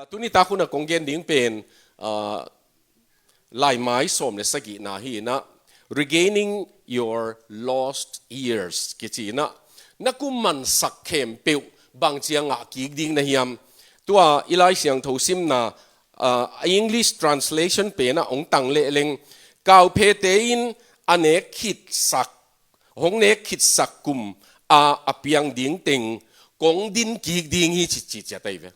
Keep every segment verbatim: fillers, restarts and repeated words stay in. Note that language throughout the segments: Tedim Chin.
Tuni tak hun a kong gen ding pen, ah, Laimai sawm le sagihna hi inah, Regaining Your Lost Years kici inah, na kum mansak khempeuh bangci a ngah kik ding na hiam? Tua i Lai Siangtho simna, ah, English translation pen ah hong tang leh leng, kauphete in a nek khitsak, hong nek khitsak kum a a piang ding teng kong din kik ding hi, ci, ci, ci a tai ve.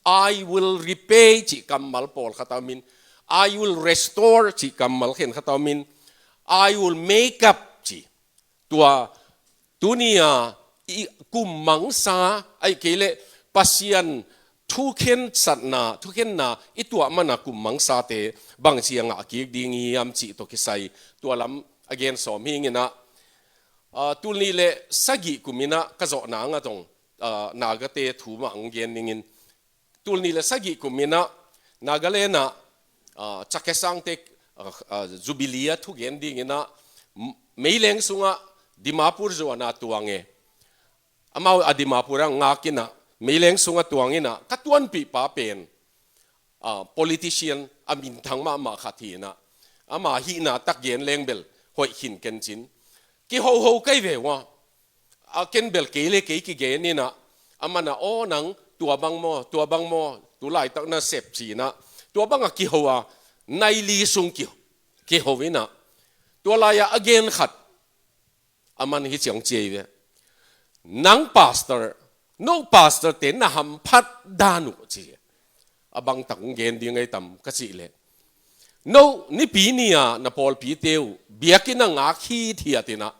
"I will repay," cih kammal pawlkhat a om in, "I will restore," cih kammal khenkhat a om in, "I will make up," cih. Tua, tuni a, i kum mangsa, ahih kei leh Pasian thukhensatna, thukhenna i tuah man a kum mangsate bangci a ngah kik ding hiam cih tawh kisai tua lam a gen sawm hi ing inah, ah, tul nih le sagih kum inah ka zawh nang a tawh, ah, Nagate thu mah hong gen ning in, tul nih le sagih kum inah Nagaland ah, ah, Chakhesangte, ah, ah, Jubilee a thugen ding inah, m-, meileng sungah Dimapur zuan a tuang e. Amau a Dimapur ah ngak inah, meileng sungah tuang inah, ka tuanpih pa pen, ah, politician a minthang mahmah khat hi inah, ama hihna tak gen leng bel hoih khin ken cin. Kihoho kei ve ua. A ken bel kei le kei kigen inah, aman ah, "Aw, nang tua bang maw, tua bang maw, tu laitak na sep," ci inah, tua bang a kiho a, nai li sung ki, kiho inah, tua lai-ah a gen khat, aman hi ciang ci ei ve. "Nang pastor, no pastor te na hamphat dan uh," ci. A bang tak hong gen ding ei tam ka cih leh, "No, Nipi ni-a na pawlpite uh biakinn a ngak hithiat inah,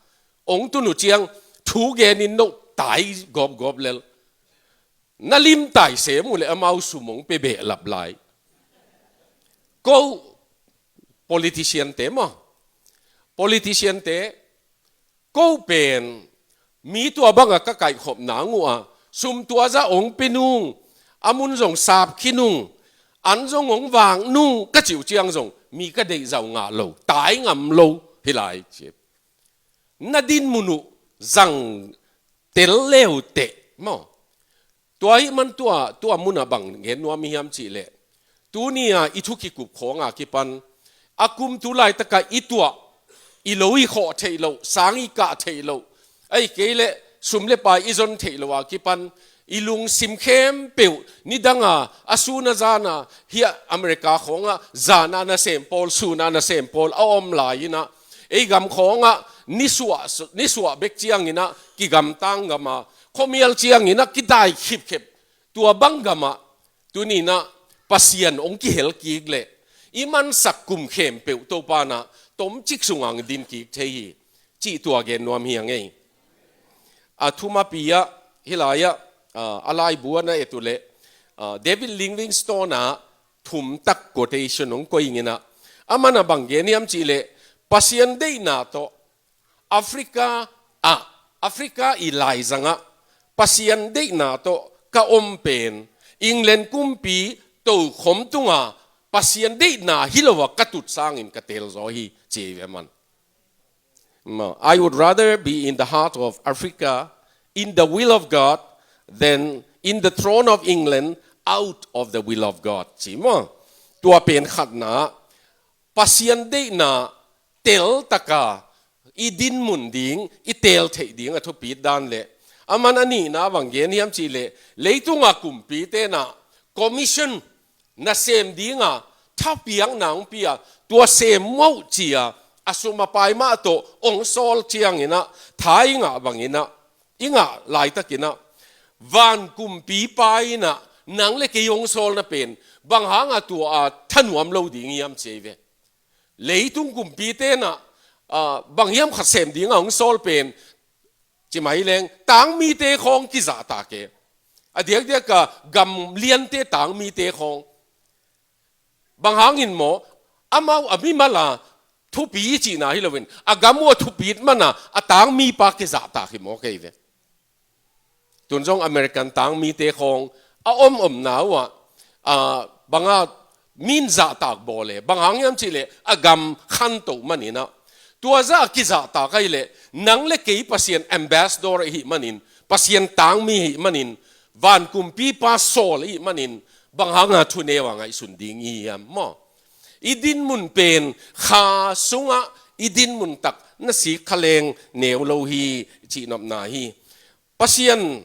hong tun uh ciang thu gen in no tai gawpgawp lel. Na limtai sem uh leh amau sum hong pia behlap lai." Ko politician te maw, politician te, ko pen mi tua bang a ka kaihkhop nang uh a, sum tua zah hong pia nung, a mun zong sap khin nung, an zong hong vak nung ka cih uh ciang zong mi ka deih zah uh ngah lo, tai ngam lo hi lai ci. Na din mun uh zang tel leuteh maw. Tua ahih man tua, tua mun ah bang gen nuam i hiam cih leh, tuni a i thu kikup khawng a kipan, a kum tu laitak a i tuah, i lo i khawh theih loh, sang i kah theih loh, ahih kei leh sum le pai i zon theih loh a kipan, i lungsim khempeuh, nidang a, a sun a zan a, hiah America khawng ah zan a nasem pawl, sun a nasem pawl a om lai inah, ei gam khawng ah nisuah, nisuah bek ciang inah kigamtang gam a, khuamial ciang inah kidai khipkhep tua bang gam ah, tuni inah Pasian hong kihel kik leh, i mansak kum khempeuh Topa in ah tomcik sungah hong din kik thei hi, cih tua gen nuam hi ing ei. A thumapi ah, hih lai-ah, ah, a laibu ah na et uh leh, ah, David Livingstone ah thum tak quotation hong koih ing inah, aman a bang gen hiam cih leh, Pasian deihna tawh Africa ah, Africa i laizang ah Pasian deihna tawh ka om pen, England kumpi tokhom tungah Pasian deihna hi lo a ka tut sangin ka tel zaw hi, ci ei ve aman. "I would rather be in the heart of Africa, in the will of God, than in the throne of England, out of the will of God," ci maw. Tua pen khatna, Pasian deihna tel taka i din mun ding, i teel theih ding a thupit dan leh, aman a nihna bang gen hiam cih leh, leitung a kumpite in ah commission nasem ding a thapiakna hong pia, tua sem mawh ci-a, a sum a pai mah tawh hong sawl ciang inah, tha i ngah bang inah, i ngah laitak inah, van kumpipa in ah nang le kei hong sawlna pen bang hang a tua a thanuam lo ding hiam ci ei ve. Leitung kumpite in ah, ah, bang hiam khat sem ding a hong sawl pen, ci mai leng, tangmite khawng kizahtak e. A diakdiak a gam liante tangmite khawng. Bang hangin maw, amau a mimal a thupi cihna hi loin, a gam uh a thupit man a, a tangmipa kizahtak hi maw kei ve. Tun zong American tangmite khawng a om omna uh ah, ah, bang a min zahtak bawl e, bang hang hiam cih leh a gam khanto man inah. Tua zah a kizahtak ahih leh, nang le kei Pasian ambassador i hih manin, Pasian tangmi i hih manin, van kumpipa sawl i hih manin, Bang hanga thuneu a ngaihsun ding i hiam maw? I dinmun pen kha sungah i dinmun tak na sik kha leng neu lo hi, cihnopna hi. Pasian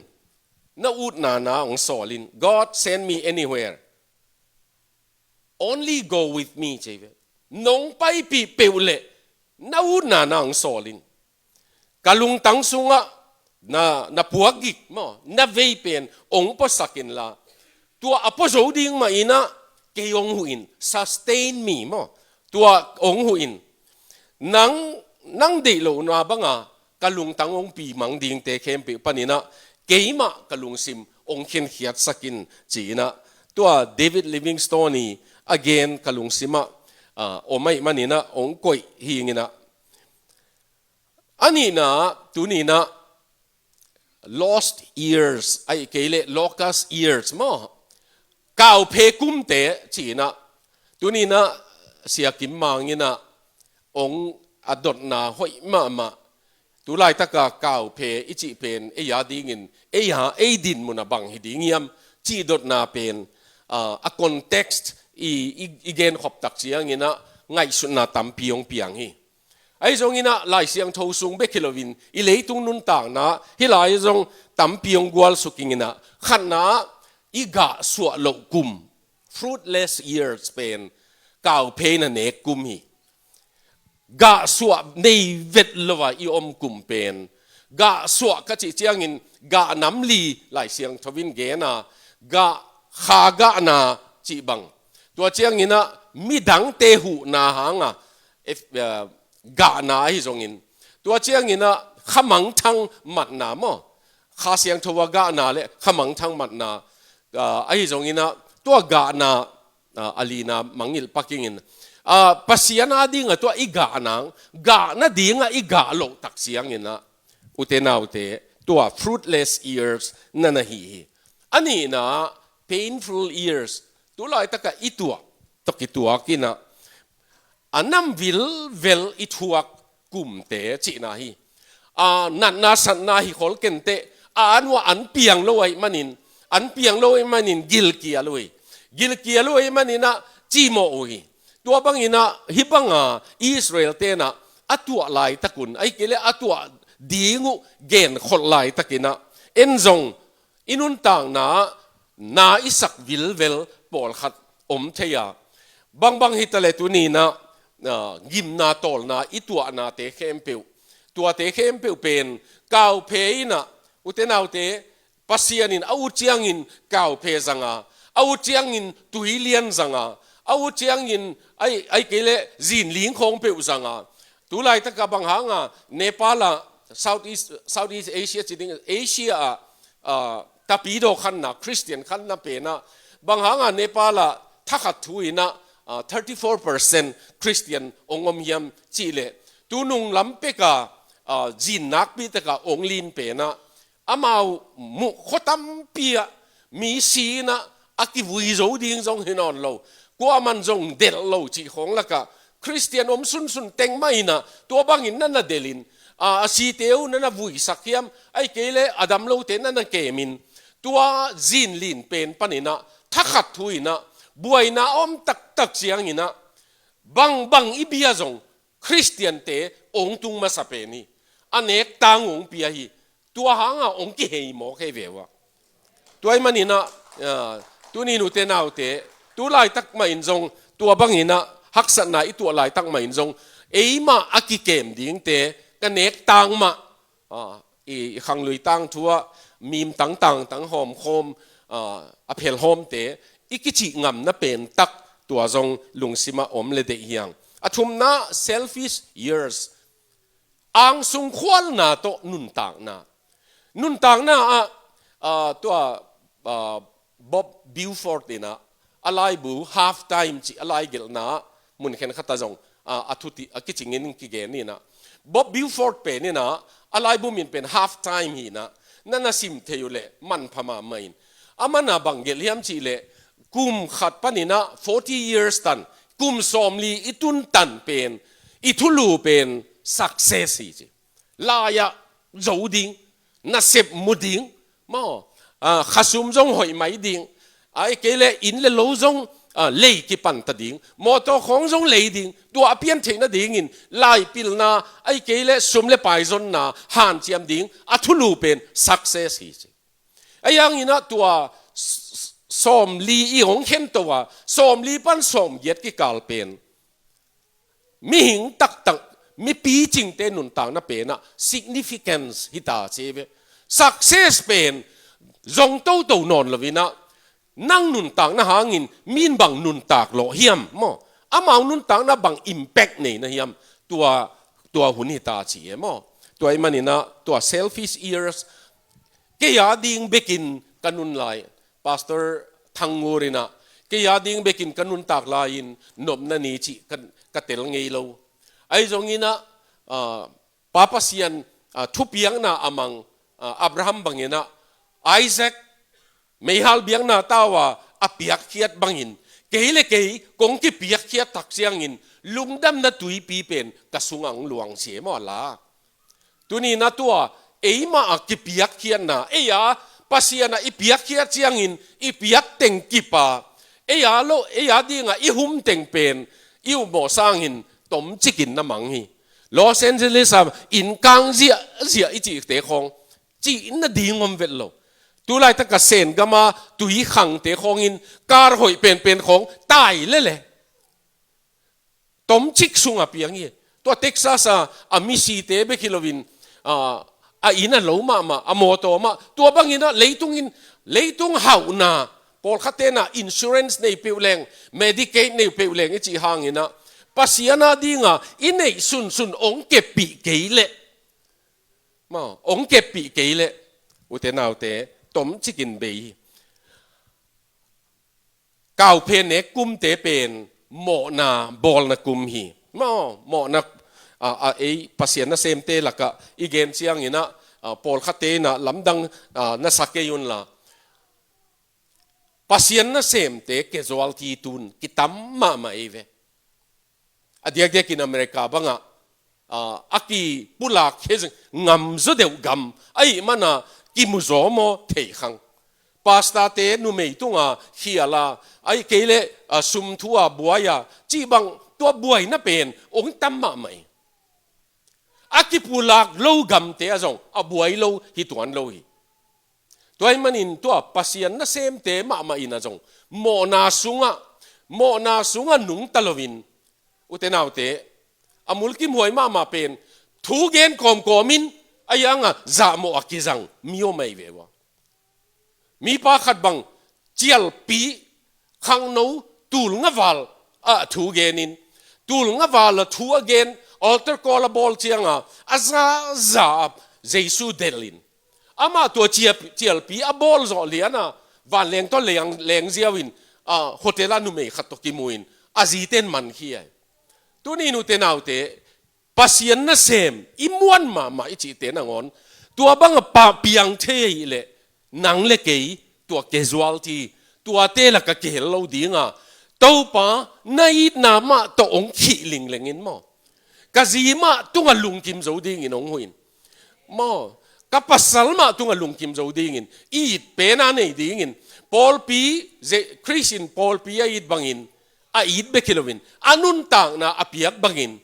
na utna na hong sawl in, "God, send me anywhere. Only go with me," ci ve. Nong paipih peuh leh na utna na hong sawl in. Ka lungtang sungah na, na puakgik maw, na vei pen hong puasak inla, tua a pua zo ding mah in ah kei hong huh in, sustain me maw, tua hong huh in. Nang, nang deih lohna banga ka lungtang hong pimang dingte khempeuh panin ah keimah ka lungsim hong khenkhiatsak in, ci-in ah tua David Livingstone i a gen ka lungsim ah, ah, om ahih manin ah hong koih hi ing in ah. A nihna, tuni in ah lost years, ahih kei leh locust years maw, kauphe kumte ci-in ah, tuni in ah Sia Kim Mang in ah hong a dotna hoih mahmah. Tulaitaka kauphe i cih pen ei a dingin, ei a, ei dinmun a bang hi ding hiam cih dotna pen, ah, a context i, i, i genkhop tak ciangin ah ngaihsutna tampi hong piang hi. Ahi zongin ah Lai Siangtho sung bek hi loin i leitung nuntakna hih lai zong tampi hong gualsuk ing in ah, khatna ah i gah suah loh kum, fruitless years pen kauphe in a nek kum hi. Gah suah nei vet lo a i om kum pen, gah suah ka cih ciangin gah nam li Lai Siangtho in gen a, gah, kha gahna cih bang. Tua ciangin ah midangte huhna hanga, if, uh, gahna ahi zongin. Tua ciangin ah kha mangthang matna maw, Kha Siangtho a gahna le kha mangthang matna, ah, ahi zongin ah tua gahna, ah, a lina mangngilh pak ing in, ah, Pasian a dingah tua i gah nang, gah nadingah i gah loh tak ciangin ah, ute naute, tua fruitless years na na hi hi. A nihna, painful years, tulaitakah i tuah tawh kituak in ah, a nam vilvel i thuak kumte cihna hi. A natna satna hi khol kenteh, a an uh ah an piang lo ahih manin, an piang lo ahih manin gilkial uh hi. Gilkial uh ahih manin ah cimawh uh hi. Tua bangin ah hih banga Israel-te in ah a tuah laitak un, ahih kei leh a tuah ding uh genkholh laitakin ah, en zong i nuntakna ah na i sak vilvel pawlkhat om thei a, bangbang hi ta leh tuni in ah, ah, gimna tawlna i tuahnate khempeuh, tuate khempeuh pen kauphe in ah, ute naute, Pasian in a ut ciangin kauphe zang a, a ut ciangin tuilian zang a, a ut ciangin ai, ahih kei leh zinling khawng peuh zang a. Tulaitakah bang hanga Nepal ah Southeast, Southeast Asia ci ding, Asia ah, ah, tapidaw khanna, Christian khanna pen ah, bang hanga Nepal ah thakhat thu in ah, ah, thirty four percent Christian hong om hiam cih leh, tunung lam pek a, ah, zin nakpi tak a hong lin pen ah, amau muh khua tampi ah mi si in ah a kivui zo ding zong hi nawn lo, kuaman zong delh lo cih khawng lakah Christian om sunsun teng mah in ah tua bangin na na delh in, a, a site uh na na vuisak hiam, ahih kei leh a dam lote na na kem in, tua zinlin pen panin ah thakhat thu in ah buaina a om taktak ciangin ah, bangbang i bia zong Christian-te hong tung masa pen hi. A nek tang hong pia hi. Tua hanga hong kihei mawk hi ve uh a. Tua ahih manin ah, ah, tuni nute naute, tu laitak mah in zong, tua bangin ah haksatna i tuah laitak mah in zong, eimah a kikem dingte, ka nek tang mah, ah, i, i khanglui tangthu ah mim tangtang tang hawmkhawm, ah, a phelhawmte i kicih ngamna pen tak, tua zong lungsim ah om le deih hi hang. A thumna, selfish years. Angsung khualna tawh nuntakna. Nuntakna ah, ah, tua, ah, Bob Buford in ah a laibu Half Time cih a laigelhna ah mun khenkhat ah zong, ah, a thuti, a kicingin kigen in ah, Bob Buford pen in ah a laibu min pen Half Time hi in ah, na na sim thei uh leh manpha mahmah in. Aman a bang gelh hiam cih leh, kum khat panin ah forty years tan, kum sawmli i tun tan pen, i thulu pen success hi ci. Lai-ah zo ding, nasep mu ding maw, ah, khasum zong hoih mai ding, Ahih kei leh inn le lo zong, ah, lei kipan ta ding, mawtaw khawng zong lei ding, tua a pian theih nadingin laipilna, ahih kei leh sum le pai zonna hanciam ding, a thulu pen success hi ci. Ahi hangin ah tua s-, s-, sawmli i hong khen to a, sawmli pan sawmgiat kikal pen mihing taktak, mipi cingte nuntakna pen ah significance hi ta ci ve. Success pen zong toto nawn lo in ah, nang nuntakna hangin mi'n bang nuntak lo hiam maw? Amau nuntakna bang impact nei na hiam? Tua, tua hun hi ta ci e maw? Tua ahih manin ah tua selfish years, kei a ding bekin ka nun lai, Pastor Thang Ngur in ah, kei a ding bekin ka nuntak lai-in nopna ni cih ka, ka tel ngei lo. Ahi zongin ah, ah, Pa Pasian, ah, thupiakna a mang, ah, Abraham bangin ah, Isaac, meihal biakna tau a, a piakkhiat bangin, kei le kei kong kipiakkhiat tak ciangin, lungdamna tuipi pen ka sungah hong luang ci e maw a la. Tuni-in ah tua, eimah a kipiakkhiatna, ei a Pasian ah i piakkhiat ciangin, i piak teng kip a, ei a lo, ei a dingah i hum teng pen, i upmawh sangin tomcikin na mang hi. Los Angeles ah inn kang ziahziah i cihte khawng, cih nading om vet lo. Tulaitak a Sen gam a tui khangte khawngin kar hoih penpen khawng tai lele. Tomcik sungah piang hi. Tua Texas a, a misite bek hi loin, a, a inn a lo mahmah, a mawtaw mah, tua bangin ah leitungin, leitung hauhna, pawlkhatte in ah insurance nei peuh leng, Medicaid nei peuh leng i cih hangin ah, Pasian a dinga i neih sunsun hong keppih kei leh, maw, hong keppih kei leh, ute naute, tomcikin bei hi. Kauphe nek kumte pen mawhna bawlna kum hi. Maw, mawhna, a, a, ei Pasian nasemte lakah i gen ciangin ah, a, pawlkhatte in ah lamdang, a, na sa kei unla, Pasian nasemte casualty tun kitam mahmah ei ve. A diakdiakin America bangah, a, a kipulak khe ngam zaw deuh gam ahih mana kimu zaw maw thei khang. Pastorte numei tunga khial a, ahih kei leh, a, sum thu a buai a, cih bang tua buaina pen hong tam mahmah hi. A kipulak lo gamte ah zong a buai lo hi tuan lo hi. Tua ahih manin tua Pasian nasemte mahmah in ah zong mawhna sungah, mawhna sungah nungta loin, ute naute, a mulkimhuai mahmah pen thu gen kawmkawmin, a hiangah zahmawh a kizang mi om ahi ve ua. Mipa khat bang cialpi khangno tulnga val ah thu genin, tulnga val ah thu a gen, altar call a bawl cianga a zaza a Jesu delhin, amah tua ciap-, cialpi a bawl zawh liana vanleng tawh leng, leng ziauin, a, hotel a numei khat tawh kimuin a ziten man khi ai. Tuni-in ute naute, Pasian nasem i muan mahmah i cihte nangawn, tua banga pa piang thei ahih leh, nang le kei, tua casualty, tuate laka kihel lo dinga, Topa, na itna mah tawh hong khih lingleng in maw, ka zi mah tungah lungkim zo dingin hong huh in. Maw, ka pasal mah tungah lungkim zo dingin, i it pena nei dingin, pawlpi, ze-, Khrist in pawlpi a it bangin, a it bek hi loin, a nuntakna a piak bangin,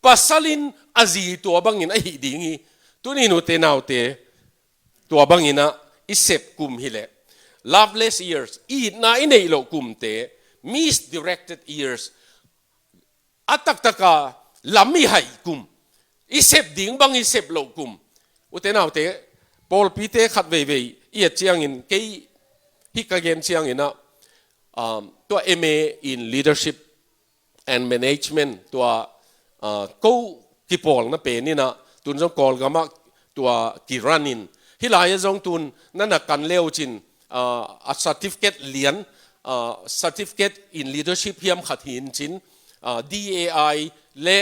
pasal in a zi tua bangin a hih ding hi. Tuni-in ute naute, tua bangin ah i sep kum hileh, loveless years, itna i neih loh kumte, misdirected years, a taktaka lam i haih kum, i sep ding bang i sep loh kum. Ute naute, pawlpite khat veivei i et ciangin, kei hih ka gen ciangin ah, um, tua M A in leadership and management, tua, ah, ko kipawlna pen in ah, tun zong Kawlgam ah tua kirun in, hih lai-ah zong tun na na kan le uh cin, ah, a certificate lian, ah, certificate in leadership hiam khat hi in cin, ah, D A I le,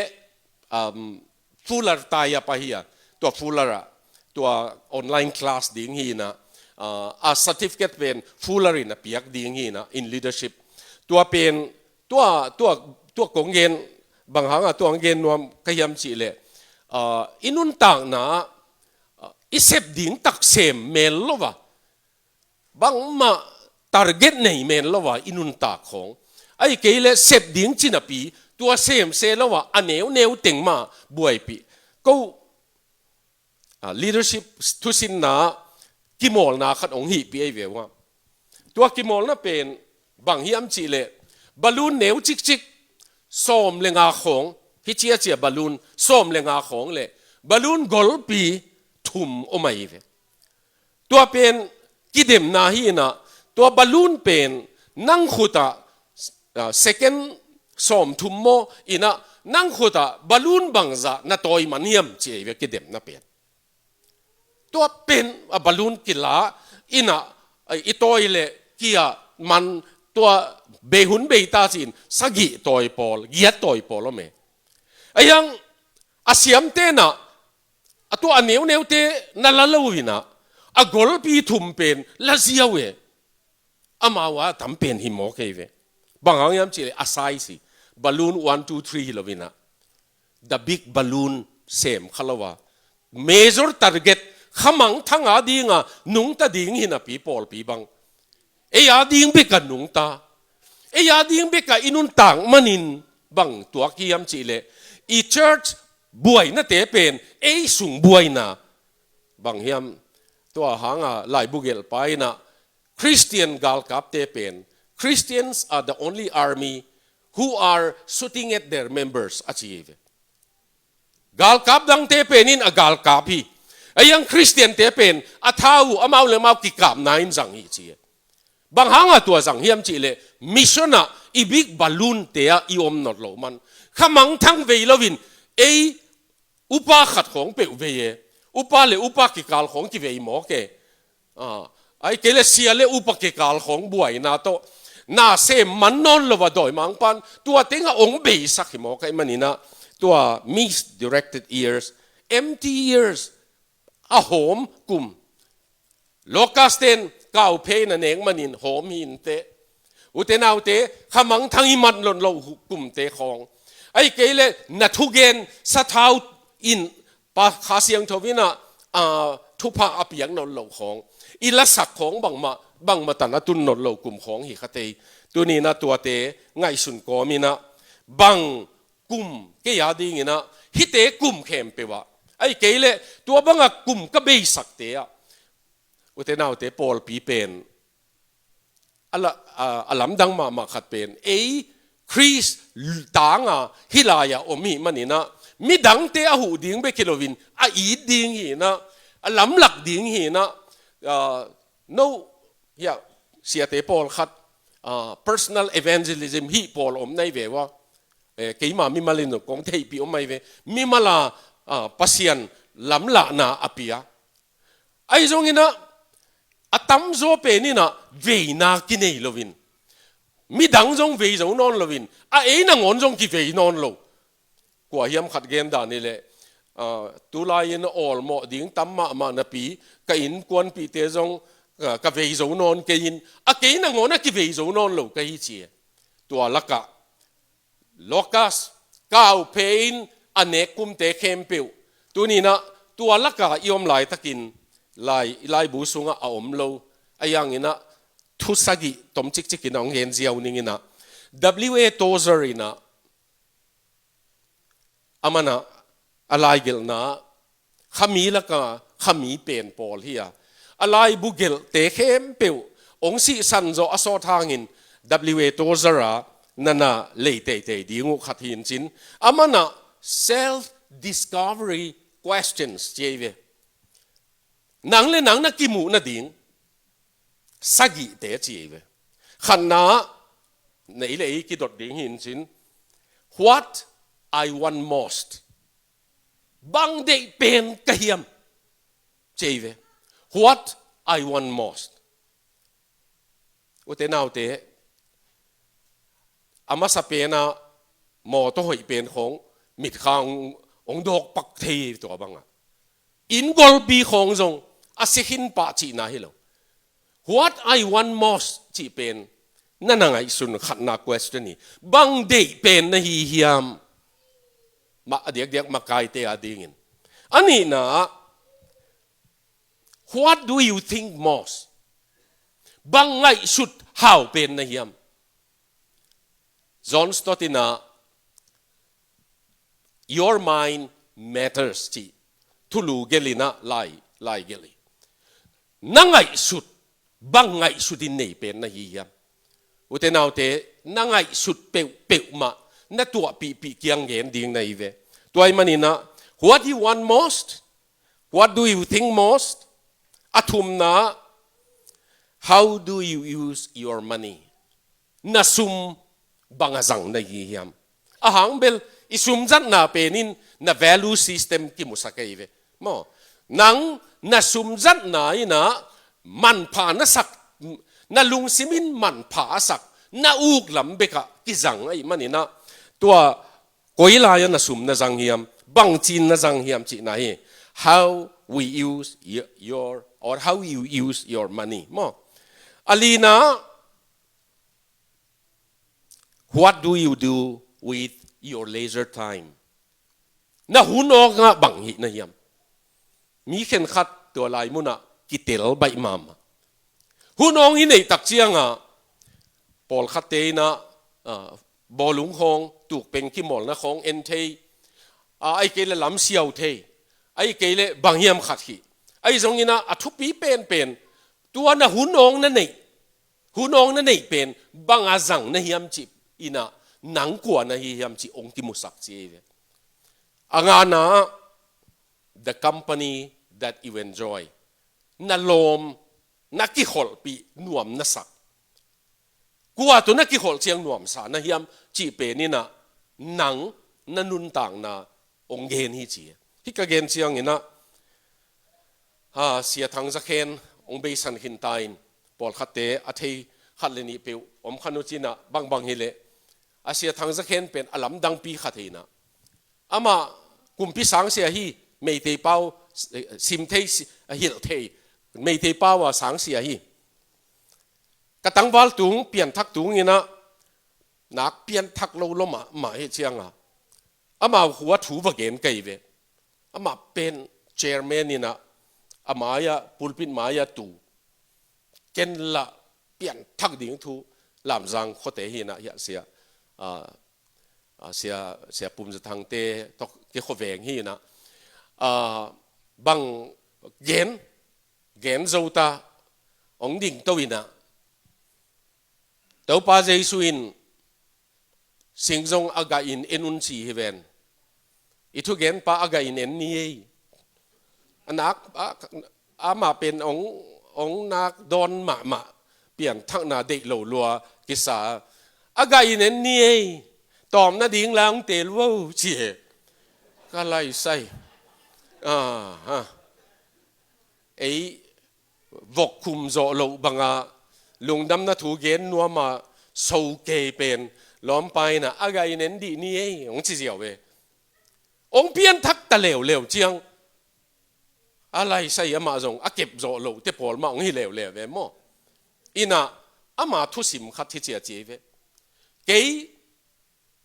um, Fuller tie-up ahi a, tua Fuller ah, tua online class ding hi in ah, ah, a certificate pen Fuller in a piak ding hi in ah, in leadership. Tua pen, tua, tua, tua kong gen, bang hanga tua hong gen nuam ka hiam cih leh, ah, i nuntakna ah, ah, i sep ding tak sem mel lo a, bangmah target nei men lo a i nuntak khawng, ahih kei leh sep ding cinapi tua sem se lo a, a neuneu teng mah buaipih. Ko, ah, leadership thusinna kimawlna khat hong hihpih ahi ve uh a. Tua kimawlna pen bang hiam cih leh, balloon neu cikcik sawm le nga khawng, hi ciacia balloon sawm le nga khawng le balloon golpi thum om ahi ve. Tua pen kidemna hi in ah, tua balloon pen nang khut ah, ah, second sawm thum maw in ah, nang khut ah balloon bangzah na tawi man hiam ci ahi ve kidemna pen. Tua pen a balloon kila in ah, i tawi le kia man tua bei hun bei ta ci-in sagih tawi pawl, giat tawi pawl om e. Ahi hang a siamte in ah, a tua a neuneute na la lo in ah, a golpi thum pen la ziau e. Amau a tam pen hi mawk ahi ve. Bang hang hiam cih leh a size hi. Balloon one, two, three hi lo in ah, the big balloon sem kha lo a, major target, khamangthang a ding a nungta ding hi napi pawlpi bang, ei a ding bek a nungta, ei a ding bek a i nuntak manin bang tuak hiam cih leh, i church buainate pen ei sung buaina bang hiam. Tua hang a laibu gelhpa in ah, Christian galkapte pen, Christians are the only army who are shooting at their members, a ci hi ve. Galkap dangte pen in a galkap hi. Ahi hang Christiante pen a tha uh amau le amau kikapna in zang hi ci hi. Bang hang a tua zang hiam cih leh, mission ah i big balloon te ah i om nawn loh man. Khamangthang vei lo in, ei upa khat khawng peuh vei e. Upa le upa kikal khawng kivei mawk e. Ah, ahih kei leh sia le upa kikal khawng buaina tawh na sem man nawn lo a, dawimangpa'n tua teng ah hong beisak hi mawk ahih manin ah, tua misdirected years, empty years, a hawm kum. Locust te'n kauphei in a nek manin hawm hi inteh. Ute naute, khamangthang i mat nawn loh kumte khawng, ahih kei leh na thugen sathau in, Pa Kha Siangtho in ah, ah, thupha a piak nawn loh khawng, i lasak khawng bangmah, bangmah tan a tun nawn loh kum khawng hi kha thei. Tuni in ah tuate ngaihsun kawm in ah, bang kum kei a ding in ah, hihte kum khempeuh ah, ahih kei leh tua bang a kum ka beisakte ah, ute naute, pawlpi pen a la-, a, a lamdang mahmah khat pen, ei Khrist tang a hih lai ah om i hih manin ah, midangte a huh ding bek hi lo in, a it ding hi in ah, a lamlak ding hi in ah, ah, no, hiah, siate pawlkhat, ah, personal evangelism hih pawl om na hi ve uh a. Eh, keima mimal in kong theihpih om ahi ve. Mimal a, ah, Pasian lamlahna a pia. Ahi zongin ah, a tamzaw pen in ah veina kinei lo in, midang zong vei zo nawn lo in, a ei nangawn zong kivei nawn lo. Kua hiam khat gen dan hi leh, ah, tulai in awlmawh ding tam mahmah napi, ka innkuanpihte zong, ah, ka vei zo nawn kei in, a kei nangawn a kivei zo nawn lo ka hi ci e. Tua lakah, locust, kauphei in a nek kumte khempeuh, tuni in ah tua lakah i om laitakin, lai, i laibu sungah a om lo. Ahi hangin ah, thu sagih tom cikcik in ah hong gen ziau ning in ah, W A Tozer in ah, aman ah, a laigelhna, khami lakah khami pen pawl hi a, a laibu gelhte khempeuh hong sihsan zawh a sawt hangin, W A Tozer a na na lei teitei ding uh khat hi in cin, aman ah self discovery questions ci hi ve. Nang le nang na kimuh nading sagihte ci hi ve. Khatna, na i le i kidot ding hi in cin, "What I want most." Bang deih pen ka hiam? Ci hi ve. "What I want most." Ute naute, a masa pen a mawtaw hoih pen khawng mitkhang hong dawk pak thei hi tua bang a. Inn golpi khawng zong a si khin pah cihna hi lo. "What I want most" cih pen na na ngaihsun khatna question hi. Bang deih pen na hi hiam? Mah a diakdiak makaite a dingin. A nihna, "What do you think most?" Bang ngaihsut hau pen na hiam? John Stott in ah, "Your mind matters," ci thulu gelh in ah, lai, lai gelh hi. Na ngaihsut, bang ngaihsut in nei pen na hi hiam? Ute naute, na ngaihsut peuhpeuh mah na tuahpihpih kiang gen ding na hi ve. Tua ahih manin ah, what do you want most? What do you think most? A thumna, how do you use your money? Na sum bang a zang na hi hiam? A hang bel, i sum zatna pen in na value system kimusak ahi ve. Maw, nang na sum zatna in ah manpha na sak, na lungsim in manpha a sak, na uk lam bek ah kizang ahih manin ah, tua koi lai-ah na sum na zang hiam, bangci-in na zang hiam cihna hi. How we use y-, your, or how you use your money. Maw, a lina, what do you do with your leisure time? Na hun awng ah bang hih na hiam? Mi khenkhat tua lai mun ah kitel baih mahmah. Hun awng i neih tak ciang ah, pawlkhatte in ah, ah, bawlung khawng, tukpeng kimawlna khawng en thei, ah, ahih kei leh lam siau thei, ahih kei leh bang hiam khat hi. Ahi zongin ah, a thupi penpen, tua na hun awng na neih, hun awng na neih pen bang a zang na hiam cih in ah, nang kua na hi hiam cih hong kimusak ci hi ve. A ngana, the company that you enjoy. Na lawm, na kikholhpih nuam na sak, kua tawh na kikholh ciang nuamsa na hiam cih pen in ah, nang na nuntakna hong gen hi ci. Hih ka gen ciangin ah, ha, Sia Thang Za Khen hong beisan khin ta in, pawlkhatte a thei khat le nih peuh om kha nu cin ah, bangbang hi leh, a Sia Thang Za Khen pen a lamdangpi khat hi in ah, amah kumpi sangsia hi, Meitei pau, eh, sim thei, si-, hilh thei, Meitei pau a sangsia hi. Ka tangval tung, pianthak tung in ah, nak pianthak lo lo mah, mah hi ciang ah, amau khua thu va gen ka hi ve. Amah pen chairman in ah, a mai-ah, pulpit mai-ah tu. Ken lah pianthak ding thu, Lamzang khuate hi in ah, hiah Sia, ah, ah, Sia, Sia Pum Za Thangte tawh kikhoveng hi in ah, ah, bang gen, gen zo ta, hong dingto in ah, Topa Jesu in, "Singzong a gah in en un," ci hi ven. I thugenpa a gah in en ni ei. A nak, a, amah pen hong, hong nak dawn mahmah, pianthakna deih lo lua kisa. "A gah in en ni ei. Tawm nading lang teel vo," ci hi. Ka lai sai. Ah, ah. Ei vok khum zawh loh banga, lungdamna thu gen nuama, so kei pen, lawmpa in ah, "A gah in en dih ni ei," hong ci ziau ve. Hong pianthak ta leuleu ciang, a lai sai amah zong, a kep zawh loh te pawl mah hong hi leuleu ve maw. In ah, ama thusim khat hi cia ci ve. Kei,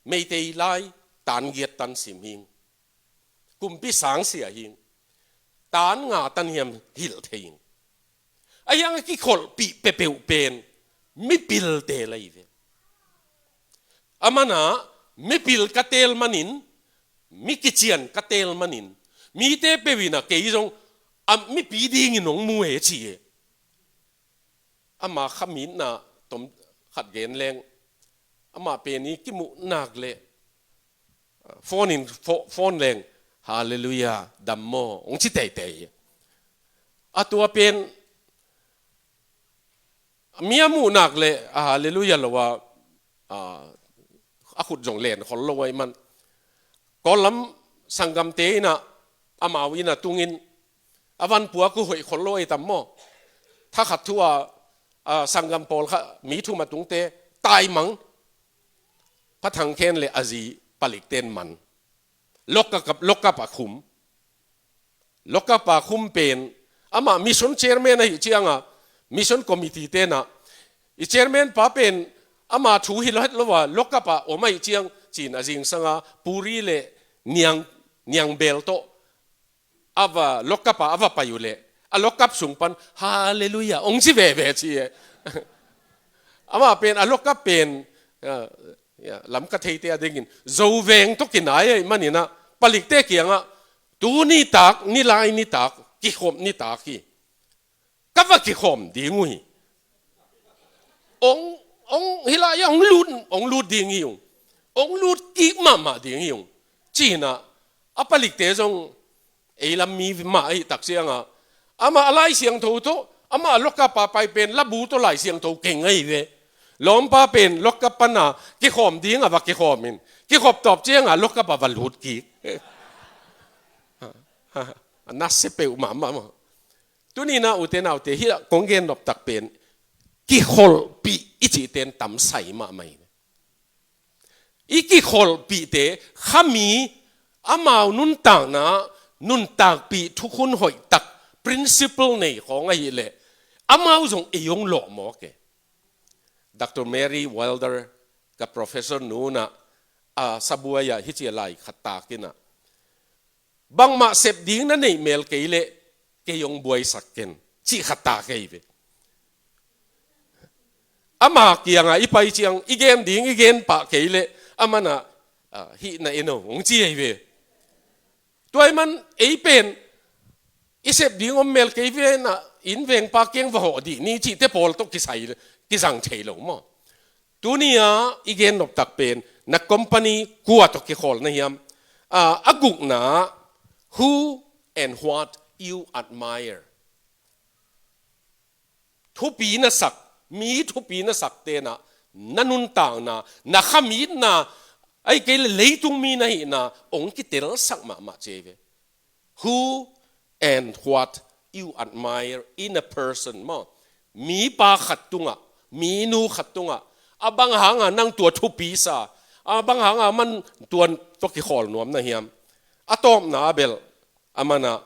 Meitei lai, tan giat tan sim hing. Kumpi sangsia hing. Tan nga tan hiam hilh thei hing. A hiang a kikholhpih peuhpeuh pen, mipilte lai ve. A mana, mipil ka teel manin, mi kician ka teel manin, mite peuh in ah kei zong, a mipi dingin hong mu e ci e. Ama khamitna tom khat gen leng, ama pen i kimuh nak leh, phone in, pho-, phone leng, "Halleluiah, dam maw?" hong ci teitei. A tua pen, mi a muh nak leh, a halleluiah lo a, a, a khut zong len khol lo ahih man. Kawl lam sanggamte in ah, amau in ah tungin, a vanpuak uh hoih khol lo ahih tam maw. Thakhat thu a, a, sanggam pawl kha, mi thum a tungte, taimang. Pa Thang Khen le a zi Palik ten man. Lock up, lock up a khum. Lock up a khum pen, amah mission chairman ahih ciang a, mission committee ten ah, "I chairman pa pen, ama thu hi lo het lo a, lock up a om ahih ciang," ci-in a zingsang a, puri le niang, niang bel tawh, a va, lock up a, a va pai uh leh, a lock up sung pan, "Halleluiah," hong ci veve ci e. Amah pen a lockup pen, ah, ya, Lamka theite a dingin Zoveng tawh kinai ahih manin ah, palikte kiangah, tu nitak, nilai nitak, kikhop nitak hi. Ka va kikhawm ding uh hi. Ong, ong, hih lai ah ong lut, ong lut ding hi ung. Ong lut kik mahmah ding hi ung. Ci-in ah, a palikte zong ei lam mi mah ahih tak ciangah, amah a Lai Siangtho tawh, amah a lockup a pai pen labu tawh Lai Siangtho keng ahi ve. Lawmpa pen lockup pan a kikhawm ding a va kikhawm in, kikhop tawp ciangah lockup a va lut kik. A nasia peuhmah mahmah. Tuni-in ah, ute naute, hih ah kong gen noptak pen, kikholhpih i cihte in tamsai mahmah hi. I kikholhpihte, khami, amau nuntakna, nuntakpih thukhun hoihtak, principle nei khawng ahih leh, amau zong ei hong lawh mawk e. Doctor Mary Wilder, ka professor nu in ah, a sabuai ah hih ci-a lai khat tak in ah, bangmah sep ding na neih mel kei leh, kei hong buaisak ken, cih khat tak hi ve. Ama kiangah i pai ciang, i gen ding, i gen pah kei leh, aman ah, ah, hih na en o, hong ci hi ve. Tua ahih man, ei pen, i sep ding om mel kei ve na, inn vengpa kiang va hawh dih ni, cihte pawl tawh kisai, kizang thei lo maw. Tuni-a i gen noptak pen, na company kua tawh kikhawl na hiam? Ah, a gukna, who and what you admire. Thupi na sak, mi thupi na sakte in ah, na nuntakna, na khamitna, ahih kei leh leitung mi na hihna, hong kitelsak mahmah ci hi ve. Who and what you admire in a person maw. Mi pa khat tungah, mi nu khat tungah, a bang hangah nang tua thupi sa, a bang hangah aman tua tawh kikhawl nuam na hiam? A tawpna ah bel, aman ah,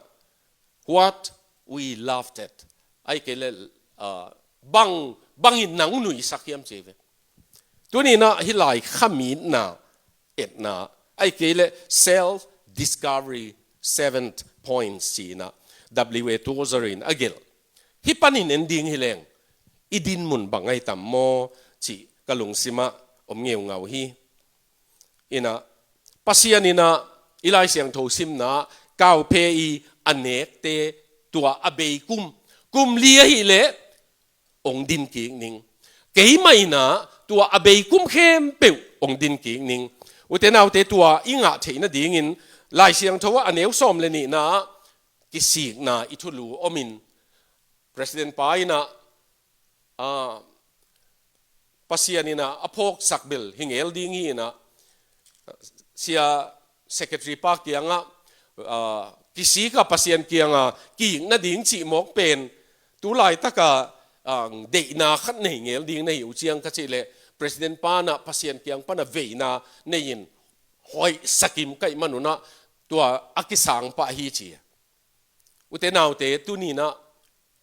what we laughed at. Ahih kei leh, ah, bang, bangin nang nuihsak hiam ci hi ve. Tuni-in ah hih lai khamitna, etna, ahih kei leh self discovery, seventh point ci-in ah, W A Tozer in a gelh. Hih panin en ding hi leng, i dinmun bang ahi tam maw, cih ka lungsim ah om ngeungau hi. In ah, Pasian in ah, i Lai Siangtho simna, kauphe i a nekte, tua a bei kum, kum li ahih leh, hong din kik ning. Keimah in ah, tua a bei kum khempeuh hong din kik ning. Ute naute, tua i ngah theih nadingin, Lai Siangtho ah a neu sawm le nihna ah, kisikna i thulu om in, President pa in ah, ah, Pasian in ah a phawksak bel hi ngel ding hi in ah, sia secretary pa kiangah, ah, kisik a Pasian kiangah kik nading cih mawk pen, tu laitak ah, ah, deihna khat nei ngel ding na hi uh ciang ka cih leh, President pa in ah Pasian kiang pan a veina nei in, hoih sa kim ka hih manun ah, tua a kisang pah hi ci. Ute naute, tuni-in ah,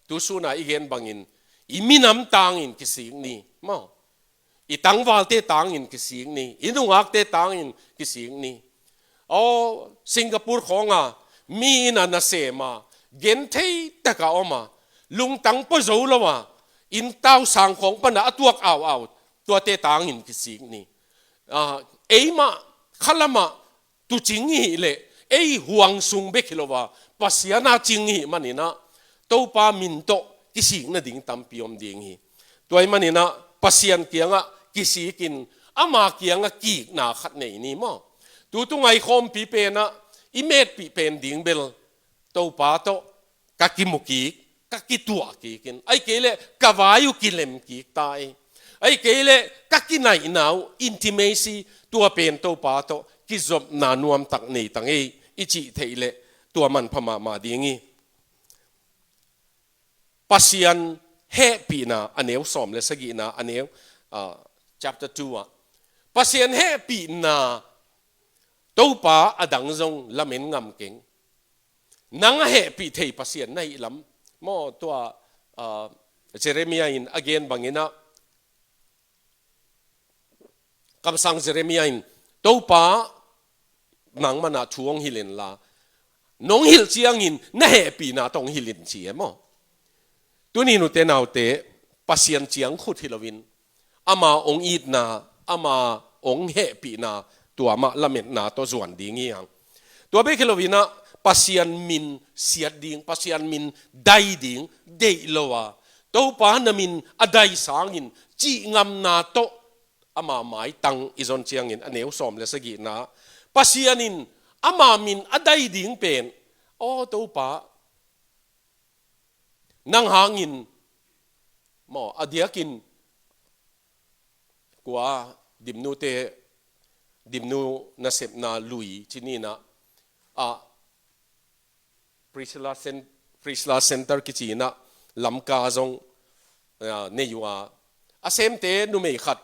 tu sun a i gen bangin, i minam tangin kisik ni maw. I tangvalte tangin kisik ni, i nungakte tangin kisik ni. Aw, Singapore khawng ah, mi in ah nasem a, genthei tak a om a, lungtang pua zo lo a, inn tau sang khawng pan a a tuak au au, tuate tangin kisik ni. Ah, eimah, khalam ah, tu cing i hih leh, ei huang sung bek hi lo a, Pasian a cing i hih manin ah, Topa min tawh kisik nading tampi om ding hi. Tua ahih manin ah, Pasian kiangah kisik in, ama kiangah kikna khat nei ni maw. Tutung a i khawmpi pen ah, i metpih pen ding bel, Topa tawh ka kimu kik, ka kituah kik in, ahih kei leh ka vai uh kilem kik ta hi. Ahih kei leh ka kinaihna uh, intimacy, tua pen Topa tawh kizopna nuamtak nei ta ngei, i cih theih leh tua manpha mahmah ding hi. Pasian hehpihna, a neu sawm le sagihna, a neu, ah, chapter two ah, Pasian hehpihna, Topa a dang zong lamen ngam keng. Nang a hehpih thei Pasian na hih lam maw. Tua, ah, Jeremiah in a gen bangin ah, kamsang Jeremiah in, Topa, nangman ah thu hong hilh in la, nong hilh ciangin na hehpihna tawh hong hilh in ci hi maw. Tuni-in ute naute, Pasian ciang khut hi loin, ama hong itna, ama hong hehpihna, tua mah lametna tawh zuan ding hi hang. Tua bek hi loin ah, Pasian min siat ding, Pasian min dai ding deih lo a, Topa na min a dai sangin cih ngamna tawh ama maitang i zon ciangin, a neu sawm le sagihna, Pasian in ama min a dai ding pen, aw Topa, nang hangin, maw, a diakin kua, Dimnute, Dimnu nasepna lui ci ni in ah, a, Priscilla Cen-, Priscilla Center kici in ah Lamka zong, ah, nei uh a, a semte numei khat,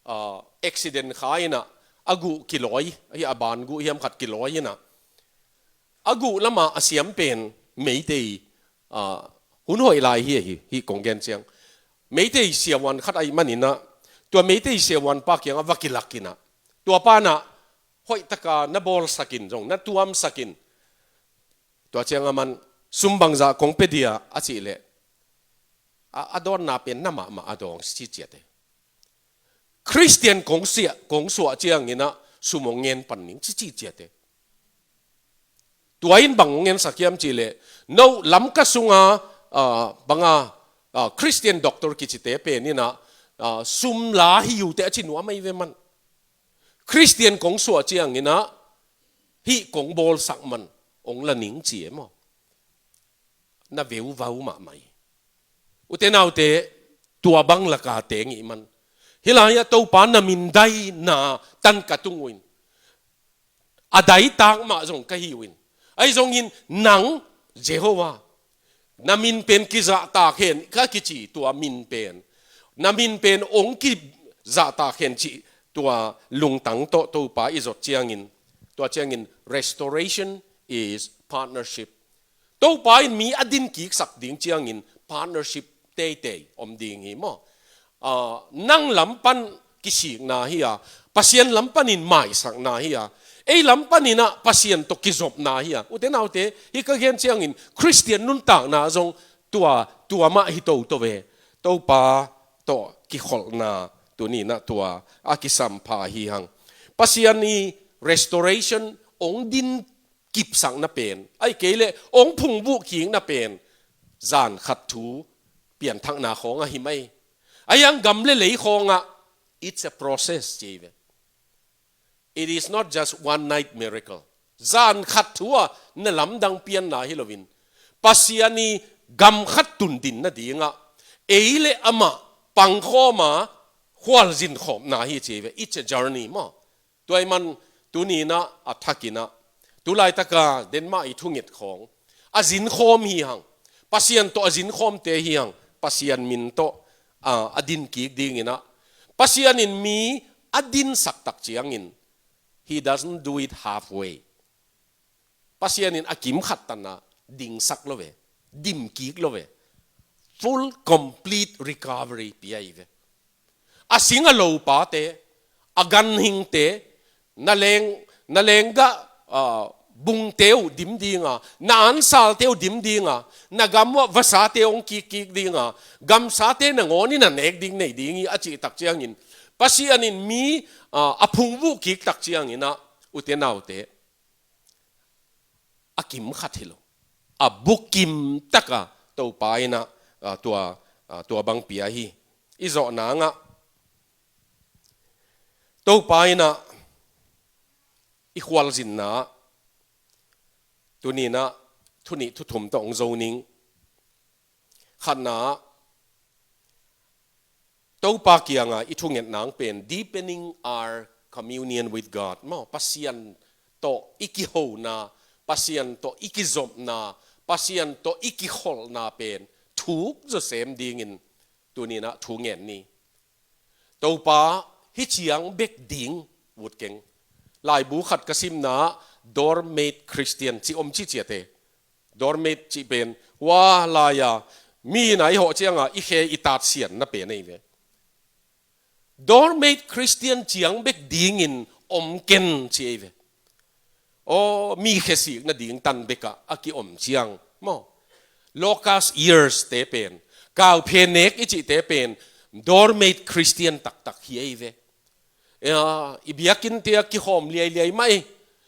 ah, accident kha in ah, a guh kilawi, hi a ban guh hiam khat kilawi in ah, a guh lamah a siam pen Meitei, ah, hun hoih lai hi, hi, hi kong gen ciang. Meitei siavuan khat ahih manin ah, tua Meitei siavuan pa kiangah va kilak in ah, tua pa in ah hoihtaka na bawlsak in zong, na tuamsak in. Tua ciang aman, sum bangzah kong pia dia a cih leh, a, a dawnna pen na mahmah a dawng ci ciat e. Khristian kong siah, kong suah ciangin ah sum hong ngen pan ning ci ci ciat e. Tua in bang hong ngensak hiam cih leh, no Lamka sunga, ah, banga, ah, Christian doctor kicite pen in ah, ah, sum la hi uh teh a ci nuam ahi ve man. Khristian kong suah ciangin ah, hih kong bawlsak man hong la ning ci e maw. Na veuvau mahmah hi. Ute naute, tua bang laka teng i hih man. Hih lai-ah Topa na min daina tan ka tung uh in, a daitak mah zong ka hi uh in. Ahi zongin nang Jehovah, na min pen kizahtak hen ka kici, tua min pen, na min pen hong kizahtak hen cih tua lungtang tawh Topa i zot ciangin, tua ciangin restoration is partnership. Topa in mi a din kiksak ding ciangin partnership teitei om ding hi maw. Ah, nang lam pan kisikna hi a, Pasian lam panin maisakna hi a, ei lam panin ah Pasian tawh kizopna hi a. Ute naute, hih ka gen ciangin Khristian nuntakna zong tua, tua mah hi toto ve. Topa tawh kikholhna tuni in ah tua a kisampha hi hang. Pasian i restoration hong din kipsakna pen, ahih kei leh hong phungvuh kikna pen, zan khat thu pianthakna khawng ahi mai. Ahi hang gam le lei khawngah, it's a process ci hi ve. It is not just one night miracle. Zan khat thu a na lamdang pianna hi loin, Pasian i gam khat tundin nadingah ei le amah pangkhawm a khualzin khawmna hi ci hi ve. It's a journey maw. Tua ahih man tuni in ah a thak in ah, tu laitaka Denmark i thunget khawng a zinkhawm hi hang. Pasian tawh a zinkhawmte hi hang. Pasian min tawh, ah, a din kik ding in ah, Pasian in mi a dinsak tak ciangin, he doesn't do it halfway. Pasian in a kim khat tan a dingsak lo ve, dim kik lo ve. Full, complete recovery pia hi ve. A sing a lo pate, a ganhingte, na leng, na lenggah, ah, bungte uh dim dinga, na ansalte uh dim dinga, na gam uh vasate hong kikkik dinga, gamsate nangawn in a nek ding nei ding hi a cih tak ciangin, Pasian in mi, ah, a phungvuh kik tak ciangin ah, ute naute, a kim khat hi lo, a bukim taka Topa in ah, ah, tua, ah, tua bang pia hi. I zawh nangah Topa in ah i khualzinna, tuni in ah thu nih thu thum tawh hong zo ning. Khatna, Topa kianga i thunget nang pen, deepening our communion with God maw. Pasian tawh i kihona, Pasian tawh i kizopna, Pasian tawh i kikholhna pen thuk zawsem dingin tuni in ah thu ngen ni. Topa, hih ciang bek ding ut keng. Laibu khat ka simna, doormat Christian ci om ci ciat e. Doormat cih pen, hua lai-a mi in ah i hawh cianga i khe i tatsianna pen ahi ve. Doormat Christian ciang bek dingin om ken ci ahi ve. Aw, mi khesik nading tan bekah a kiom ciang maw. Locust years te pen, Kauphe nek i cihte pen doormat Christian taktak hi ahi ve. Ea, i biakinn te a kikhawm liailiai mah i.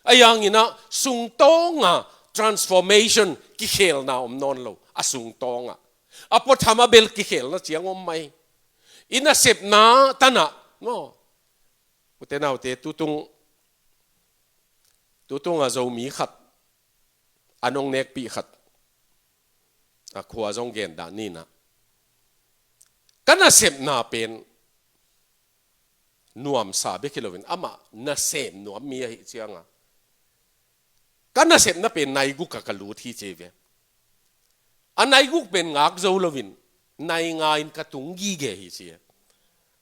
A yang in ah sungtawng a transformation kikhelna om nawn lo. A sungtawng a. A puatham a bel kikhelna ciang om mah i. I nasepna tan ah. No. Ute naute tutung, tutung a Zomi khat. A nong nekpih khat. A khua zong gen dah ni na. Ka nasepna pen nuamsa bek hi loin amah nasem nuam mi ahi ciang a. Ka nasepna pen nai guk a ka lut hi ci ve. A nai guk pen ngak zo loin nai nga in ka tung gige hi ci.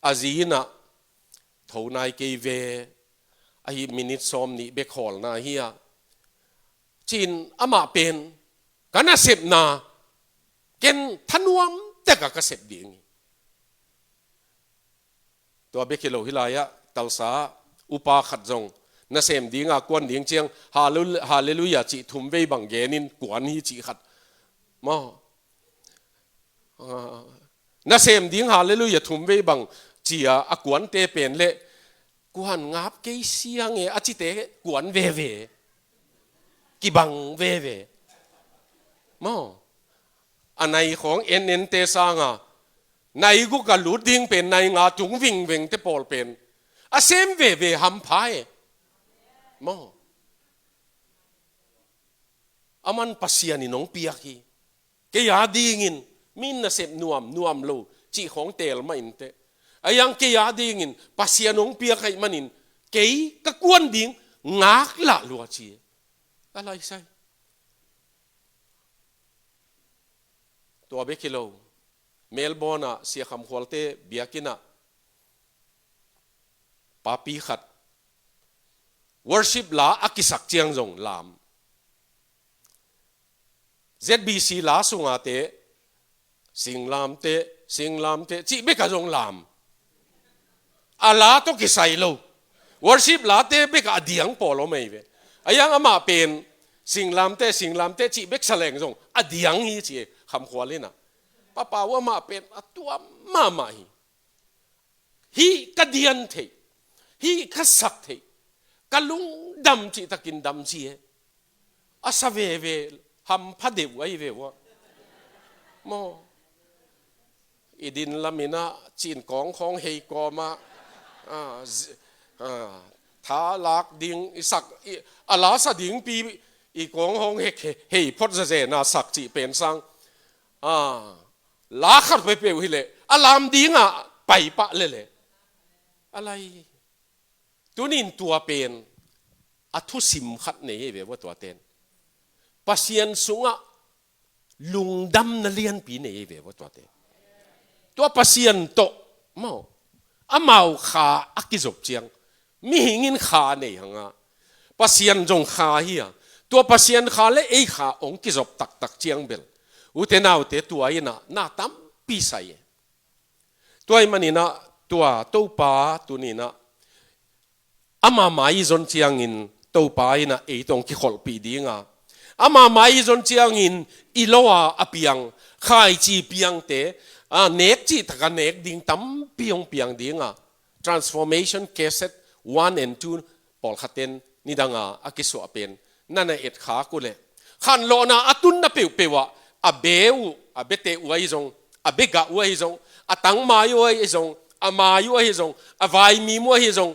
A zi in ah tho nai kei ve, ahi minute sawm nih bek hawlna hi a. Ci-in amah pen ka nasepna ken thanuam tek a ka sep ding hi. Tua bek hi lo hi lai ah Tulsa ah upa khat zong nasem ding a kuan ding ciang hallel-, Hallelujah cih thum vei bang gen in kuan hi cih khat. Maw. Ah, nasem ding Hallelujah thum vei bang ci a a kuante pen le kuan ngap kei siang e a cite kuan veve. Kibang veve. Maw. A nai khawng en en te sang a nai guk a lut ding pen nai nga tung vingveng te pawl pen a sem veve hampha e. Maw. Aman Pasian in hong piak hi. Kei a dingin min nasep nuam nuam lo cih khawng teel mah in teh. A yang kei a dingin Pasian hong piak ahih manin kei ka kuan ding ngak lah lua ci. A laisai. Tua bek hi lo. Melbourne ah Sia Kham Khualte biakinn ah papi khat worship la a kisak ciang zong lam. Z B C la sunga te, singlamte, singlamte, cih bek a zong lam. A la tawh kisai lo. Worship late bek a diang pawl om ei ve. A yang amah pen, singlamte, singlamte, cih bek sa leng zong a diang hi ci e, Kham Khual in ah. Papa uh amah pen a tuam mahmah hi. Hih ka dian theih, hih ka sak theih, ka lungdam cihtakin dam ci e. A sa veve hampha deuh ahi ve uh ah. Maw. I din lamin ah cin kawng khawng hei kawm ah, ah, zi-, ah, tha lak ding i sak, i, a la sa dingpi i kawng khawng hei, hei phot zazena sak cih pen sang. Ah, la khat peuhpeuh hileh a lam dingah pai pah leleh. A lai. Tunin tua pen a thusim khat nei hi ve ua tua ten. Pasian sungah lungdamna lianpi nei hi ve ua tua ten. Tua Pasian tawh, maw, amau kha a kizop ciang mihing in kha nei hanga Pasian zong kha hi a. Tua Pasian kha le ei kha hong kizop taktak ciang bel ute naute tua in ah na tampi sai e. Tua ahih manin ah tua Topa tunin ah ama mai i zon ciangin Topa in ah ei tawh hong kikholhpih ding a, ama mai i zon ciangin i lo a a piang khaici piangte, a, nek cihtak a nek ding tampi hong piang ding a. Transformation Cassette one and two pawlkhat ten nidang a a kisuah pen na na et khak uh leh khanlawhna a tunna peuhpeuh ah a be uh, a bete uh ahi zong, a begah uh ahi zong, a tangmai uh ahi zong, a mai uh ahi zong, a vaimim uh ahi zong,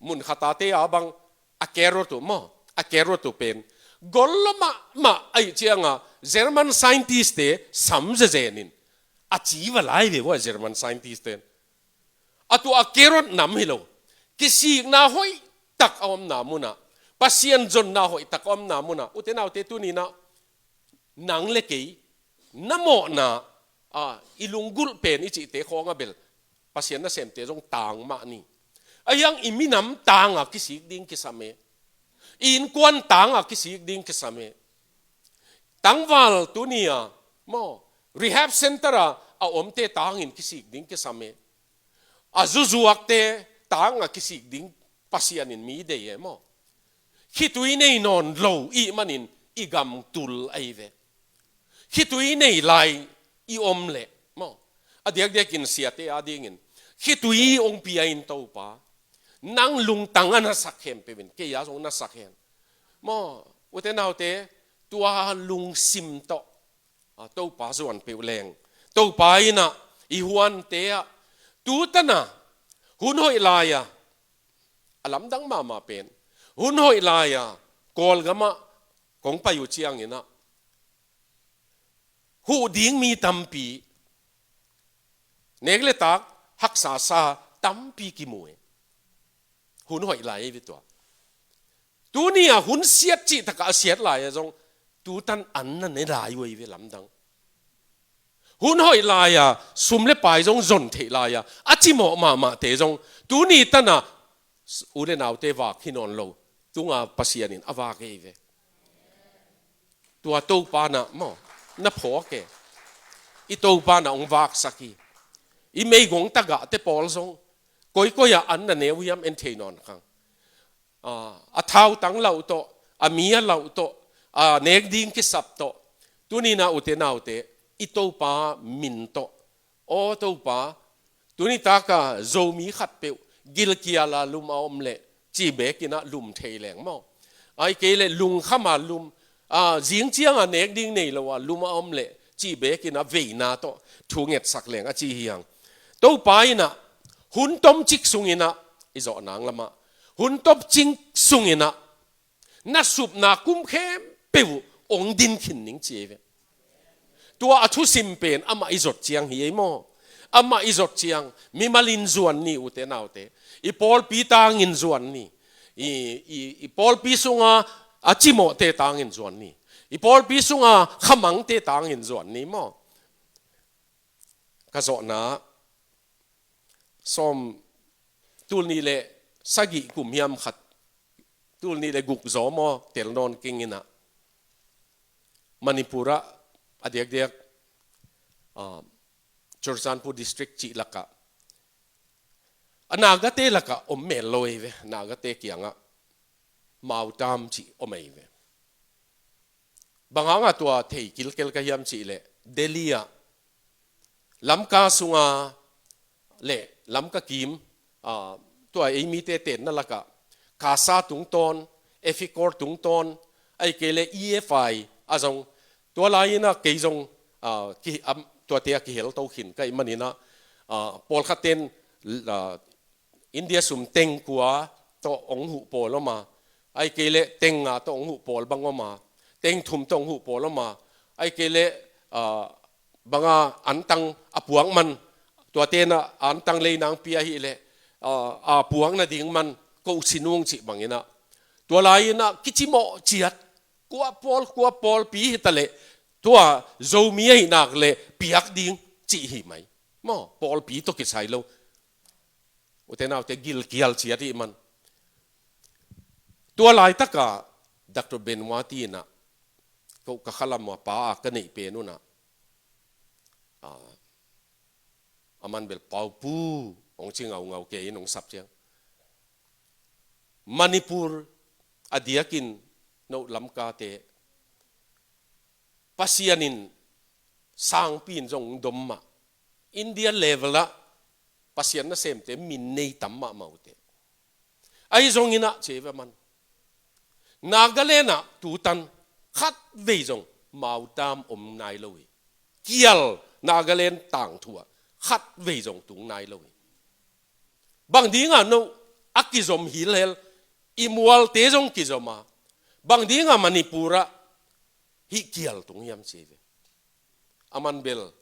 mun khat a te a bang a carrot uh maw, a carrot uh pen gol lo mahmah ahih ciang a German scientist te sam zezen in a ci va lai ve uh a German scientist ten. A tua a carrot nam hi lo. Kisikna hoihtak a omna munah, Pasian zonna hoihtak a omna munah, ute naute tuninah nang le kei na mawhna, a, i lunggulh pen i cihte khawng a bel Pasian nasemte zong tang mah ni. A hiang i minam tanga kisik ding kisam e. I innkuan tanga kisik ding kisam e. Tangval tuni a maw, rehab center a a omte tangin kisik ding kisam e. A zuzuakte tanga kisik ding Pasian in mi dei e maw. Khitui nei nawn lo i hih manin i gam tul ahi ve. Khitui nei lai i om leh maw, a diakdiakin siate adingin khitui hong pia in Topa, nang lungtang a na sak khempeuh in kei a zong na sak hen maw. Ute naute, tua lungsim tawh, a, Topa zuan peuh leng, Topa in ah i huante ah, tu tan a hun hoih lai-a, a lamdang mahmah pen, hun hoih lai-a Kawlgam ah kong pai uh ciangin ah, huh ding mi tampi, nek le tak haksa sa tampi kimu e. Hun hoih lai ei ve tua. Tuni a hun siat cih takah a siat lai-a zong tu tan an na ne lai uh ei ve, lamdang. Hun hoih lai-a sum le pai zong zon theih lai-a a cimawh mahmahte zong tuni tan a u le naute vak hi nawn lo, tunga Pasian in a vak ei ve. Tua Topa na maw, na phawk e. I Topa na hong vaksak hi. I meigong tagahte pawl zong koikoi ah an na ne uh hiam en thei nawn kang. A, a thautang lauh tawh, a mi a lauh tawh, a nek ding kisap tawh, tuni na ute naute, i Topa min tawh, aw Topa, tuni taka Zomi khatpeuh gilkial a lum a om leh cih bekin ah lum thei leng maw. Ai kei leh lungkham a lum, a, zing ciang a nek ding nei lo a lum a om leh cih bekin ah veina tawh thu ngetsak leng a ci hi hang. Topa in ah hun tomcik sungin ah, i zawh nang lamah, hun tomcik sungin ah na supna kum khempeuh uh hong din khin ning ci ei ve. Tua a thusim pen amah i zot ciang hi ei maw. Amah i zot ciang mimal in zuan ni ute naute. I pawlpi tangin zuan ni. I, i, i pawlpi sunga a cimawhte tangin zuan ni. I pawlpi sunga khamangte tangin zuan ni maw. Ka zawhna sawm, tul nih le sagih kum hiam khat, tul nih le guk zaw maw, tel nawn keng in ah, Manipur ah a diakdiak, ah, Churachandpur district cih lakah, a Nagate lakah om mel lo ei ve, Nagate kiangah Mautam cih om ei ve. Bang hanga tua thei kilkel ka hiam cih leh, Delhi ah Lamka sunga le Lamka kim, ah, tua ei mite tenna lakah, CASA tungtawn, EFICOR tungtawn, ahih kei leh EFI a zong, tua lai-in ah kei zong, ah, ki, am, tuate a kihel to khin ka hih manin ah, ah, pawlkhat ten, ah, India sum teng kua tawh hong huh pawl om a, ahih kei leh teng nga tawh hong huh pawl bang om a, teng thum tawh hong huh pawl om a, ahih kei leh, ah, banga antang a puak man, tuate na antang lei nangpi ahih leh, ah, a puak nading man ko si nung cih bangin ah, tua lai-in ah kicimawh ciat, kua pawl, kua pawlpi hi ta leh, tua Zomi ahih nak leh piak ding cih hi mai. Maw, pawlpi tawh kisai lo. Ute naute, gilkial ciat hi man. Tua laitaka Doctor Benwati in ah, ko ka khalam a pa a ka neih pen un ah, ah, aman bel Paupu hong ci ngaungau kei in hong sap ciang, Manipur a diakin no Lamkate Pasian in sangpi in zong dom mah, India level ah Pasian nasemte min nei tam mahmah uh teh. Ahi zongin ah ci ei ve man, Nagaland ah tutan khatvei zong Mautam om nai lo hi. Kial Nagaland tangthu ah khatvei zong tung nai lo hi. Bang dinga no a kizom hilhel, i mualte zong kizom a, bang dinga Manipur ah hih kial tung hiam ci ei ve. Aman bel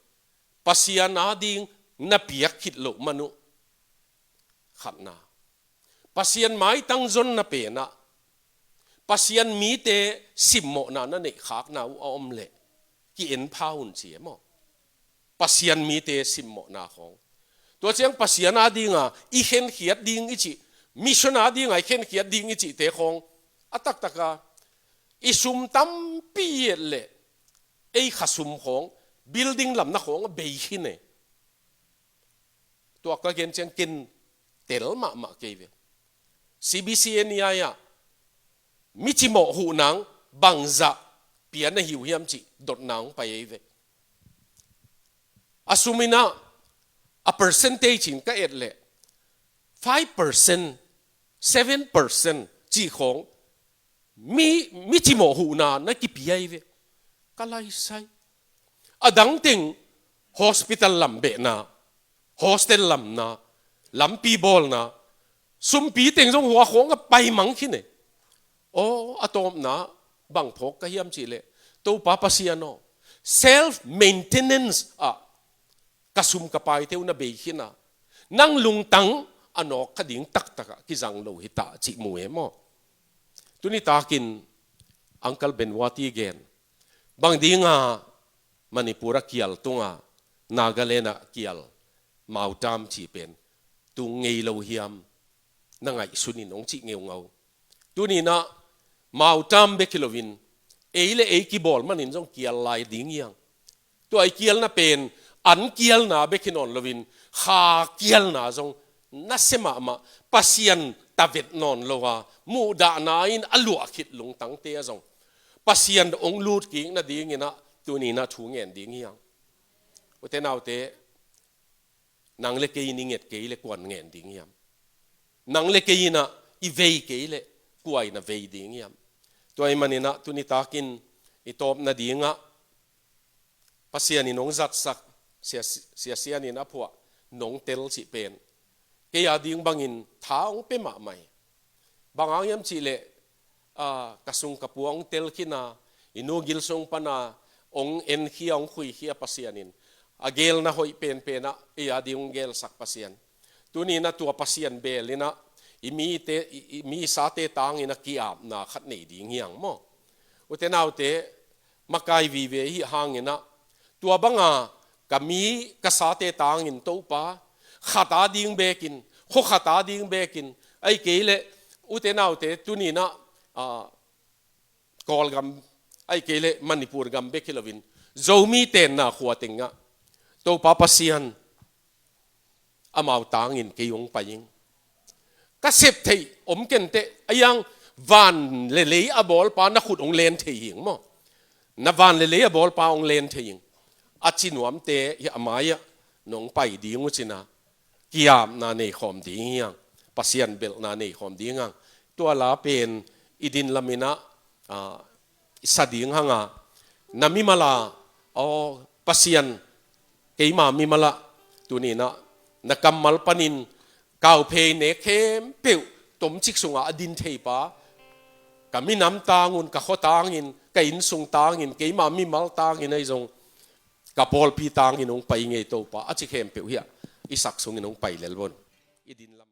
Pasian ading na piak khit loh man uh. Khatna, Pasian maitang zonna pen ah Pasian mite simmawhna na neih khakna uh a om leh ki-en pha un ci e maw. Pasian mite simmawhna khawng, tua ciang Pasian adinga i khenkhiat ding i cih, mission adinga i khenkhiat ding i cihte khawng, a taktaka i sum tampi et leh ei kha sum khawng, building lamna khawng a bei khin e. Tua ka gen ciang ken tel mahmah kei ve. C B C N E I ah mi cimawh huh nang bangzah pia na hi uh hiam cih dotna hong pai ei ve. A sum in ah, a percentage in ka et leh, five percent, seven percent cih khawng mi, mi cimawh huhna na kipia hi ve. Ka laisai. A dang teng hospital lam behna, hostel lamna, lampi bawlna, sumpi teng zong hua khawng a pai mang khin e. Aw, a tawpna bang phawk ka hiam cih leh, Topa Pasian aw, self maintenance ah ka sum ka paite uh na bei khin a, nang lungtang a nawk kha ding taktak ah kizang lo hi ta cih mu e maw? Tuni takin Uncle Ben Wati gen, bang dinga Manipur a kial tunga Nagaland a kial mautam cih pen tung ngei lo hiam, na ngaihsun in hong cih ngeungau. Tuni in ah mautam bek hi loin, ei le ei kibawl manin zong kial lai ding hi hang. Tua i kialna pen an kialna bek hi nawn loin, kha kialna zong nasia mahmah, Pasian tavet nawn lo a, muhdahna in a luah khit lungtangte ah zong Pasian hong lut kik nadingin ah tuni in ah thu ngen ding hi hang. Ute naute, nang le kei in i nget kei leh kua'n ngen ding hiam? Nang le kei in ah i vei kei leh kua in a vei ding hiam? Tua ahih manin ah tuni takin i tawp nadingah Pasian in hong zatsak, Sia, Sia Sian in a phuah nong tel cih pen kei a ding bangin tha hong pia mahmah hi. Bang hang hiam cih leh, a, ka sung ka pua hong tel khin a, i nu gil sung pan a hong enkhia, hong khuikhia Pasian in, a gelna hoih penpen ah ei a ding hong gelsak Pasian. Tuni in ah tua Pasian bel in ah i mite, i, i mi sate tangin a ki-apna khat nei ding hi hang maw? Ute naute, makai vive i hih hangin ah, tua banga ka mi ka sate tangin Topa, khat a ding bekin, khua khat a ding bekin, ahih kei leh, ute naute, tuni in ah, a, Kawlgam, ahih kei leh Manipur gam bek hi loin, Zomi tenna khua tengah Topa Pasian amau tangin kei hong pai ing. Ka sep theih om kei inteh, a iang van le lei a bawlpa na khut hong len thei hi ing maw? Na van le lei a bawlpa hong len thei hi ing. A ci nuamte hi a mai-ah nong pai ding uh cin a, ki-apna nei khawm ding hi hang, Pasian belhna nei khawm ding hang. Tua la pen i din lam in ah, a, i sa ding hang a, na mimal a, aw, Pasian, keima mimal ah tuni in ah na kammal panin kauphei nek khempeuh tomcik sungah a din theipa, ka minam tangun, ka khua tangin, ka innsung tangin, keima mimal tangin ahi zong, ka pawlpi tangin hong pai ngei Topa, a ci khempeuh hi a, i sak sungin hong pai lel un. I din lam